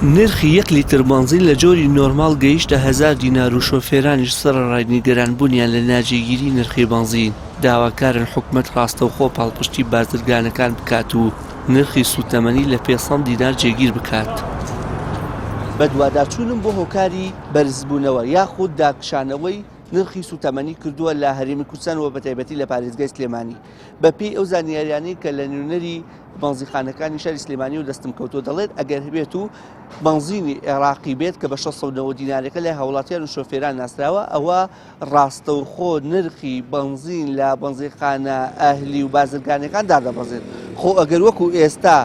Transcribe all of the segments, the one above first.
نرخی یەک لیتر بەنزین لە جۆری نۆرماڵ گەیشتە هەزار دینار و شۆفێرانیش سەرەڕای نیگەرانبوونیان لە ناجێگیری نرخی بەنزین، داواکارن حکومەت ڕاستەوخۆ پاڵپشتی بازرگانەکان بکات و نرخی سووتەمەنی لە 500 دینار جێگیر بکات. بەدواداچوونم بۆ هۆکاری بەرزبوونەوە یاخود داکشانەوەی نرخی سووتەمەنی کردووە لە هەرێمی کوردستان و بەتایبەتی لە پارێزگای سلێمانی. بەپێی ئەو زانیاریانەی کە لە نوێنەری بەنزینخانەکانی شاری سلێمانی و دەستم کەوتووە دەڵێت ئەگەر بێت و بەنزینی عێراقی بێت کە بە 690 دینارەکە لای هاوڵاتیان و شۆفێران ناسراوە ئەوە ڕاستەوخۆ نرخی بەنزین لە بەنزینخانە ئەهلی و بازرگانەکان دادەبەزێت خۆ ئەگەر وەکو ئێستا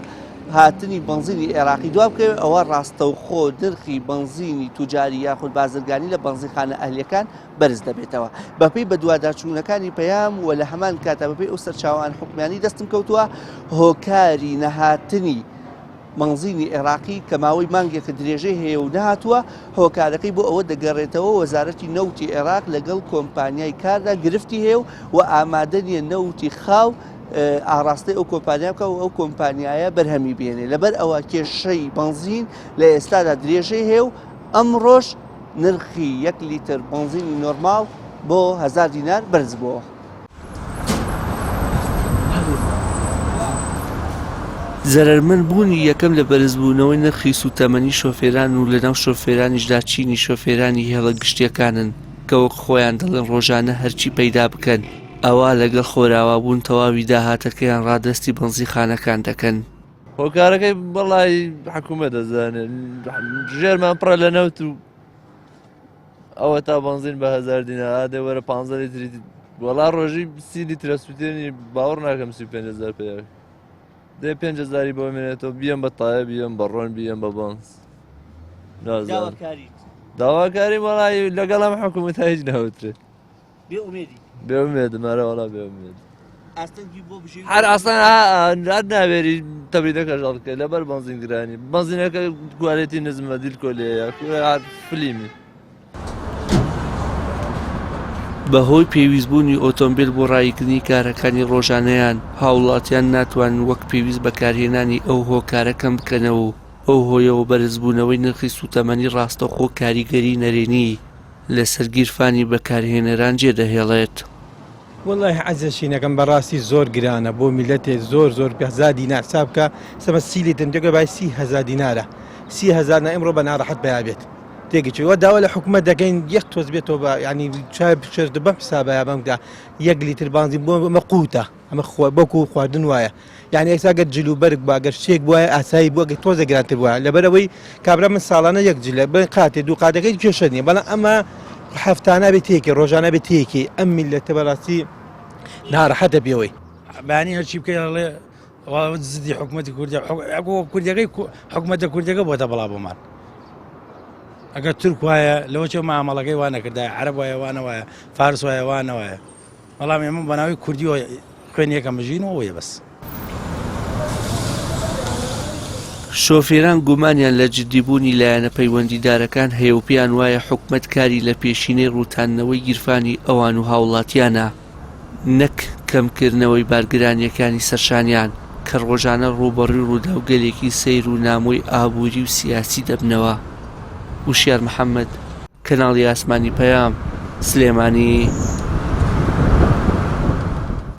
هاتنی بەنزینی عێراقی دوا بکەوێت ئەوە ڕاستەوخۆ نرخی بەنزینی توجاری یاخود بازرگانی لە بەنزینخانە ئەهلیەکان بەرز دەبێتەوە. بەپێی بەدواداچوونەکانی پەیام و لە هەمان کاتدا بەپێی ئەو سەرچاوان حکومیانی دەستم کەوتووە هۆکاری نەهاتنی بەنزینی عێراقی کە ماوەی مانگێکە درێژەی هەیە و نەهاتووە هۆکارەکەی بۆ ئەوە دەگەڕێتەوە وەزارەتی نەوتی عێراق لەگەڵ کۆمپانیای کاردا گرفتی هەیە و ئامادە نییە نەوتی خاو ئاراستەی ئەو کۆمپانیا بکە و ئەو کۆمپانیایە بەرهەمی بێنێ لەبەر ئەوە کێشەی بەنزین لە ئێستادا درێژەی هەیە و ئەمڕۆش نرخی یەک لیتر بەنزینی نۆرماڵ بۆ هەزار دینار بەرزبووەوە. زەرەرمەند بوونی یەکەم لە بەرزبوونەوەی نرخی سووتەمەنی شۆفێران و لەناو شۆفێرانیشدا چینی شۆفێرانی هێڵە گشتییەکانن کە وەک خۆیان دەڵێن ڕۆژانە هەرچی پەیدا بکەن ئەوا لەگەڵ خۆراوابوون تەواوی داهاتەکەیان ڕادەستی بەنزیخانەکان دەکەن. هۆکارەکەی بەڵی حکوومەت دەزانێت ژێرمان پڕە لە نەوت و ئەوە تا بەنزین بە هزار دینار ئادێ وەرە پ لیتری وەڵا ڕۆژی سی لیترە سووتێنی باوەڕ ناکەم 35هزار پێ دێ 5هزاری بۆ منێتەوە بیەم بە تایە بیەم بە ڕۆن بیەم بە بەنز داواکاری وەڵی لەگەڵم حکوومەت هیچ ناوترێت بێ ئومێدی؟ بێ ئومێدم ئەرە وەڵا بێ ئومێد. ئاستەنگی بۆ بژێوی هەر ئاسان هەر ناوێری تەبریدەکەش هەڵکە لەبەر بەنزین گرانی بەنزینەکە کوالێتی نزمە دیلکۆ لێیە هەر فلیمی. بەهۆی پێویستبوونی ئۆتۆمبێل بۆ ڕاییکردنی کارەکانی ڕۆژانەیان، هاوڵاتیان ناتوانن وەک پێویست بەکارهێنانی ئەو هۆکارە کەم بکەنەوە و بەو هۆیەوە بەرزبوونەوەی نرخی سووتەمەنی ڕاستەوخۆ کاریگەری نەرێنی لەسەر گیرفانی بەکارهێنەران جێدەهێڵێت. وەڵاهی عەزیز شینەکەم بەڕاستی زۆر گرانە بۆ میلەتێ زۆر زۆر هەزار دینار حساب بکە سەمە سی لیتر دەگە بای 30 هەزار دینارە 30 هەزار نا ئیمڕۆ بە ناڕەحەت پیا بێت تێگەچی وە داوا لە حکومەت دەکەین یەک تۆز بێتەوە بە ینی چای بچێت بەم حسابە یا بەمدا یەک لیتر بانزین بۆ ئەمە قوتە ئەمە خوا بەکو خواردن وایە یعنی ئێستا گەر جل و بەرگ بووە گەر شتێک بوایە ئاسایی بووە گەر تۆزێک گرانتر بووە لەبەرئەوەی کابرا من ساڵانە یەک جلە بە قاتێ دوو قاتەکەی کێشە نییە بەڵام ئەمە هەفتانە بێ تێکی ڕۆژانە بێ تێکی ئەم میلەتە بەڕاستی ناڕەحەتە پێوەی. بەیانی هەرچی بکەی ئەڵێ زدی حکوومەتی کوردی کوردەکەی حکوومەتە کوردەکە بۆتە بەڵا بۆمان ئەگەر تورک وایە لەوە چێ مامەڵەکەی وانە کردای عەرەب وایە وانە وایە فارس وایە وانە وایە بەڵام ئێمە بەناوی کوردیەوە خوێن یەکەم بژین و ئەوەیە بەس. شۆفێران گومانیان لە جددیبوونی لایەنە پەیوەندیدارەکان هەیە و پێیان وایە حکومەت کاری لە پێشینەی ڕووتاندنەوەی گیرفانی ئەوان و هاوڵاتیانە نەک کەمکردنەوەی بارگرانییەکانی سەرشانیان کە ڕۆژانە ڕووبەڕووی ڕووداوگەلێکی سەیر و نامۆی ئابووری و سیاسی دەبنەوە. وشیار محەمەد، کەناڵی ئاسمانی پەیام، سلێمانی.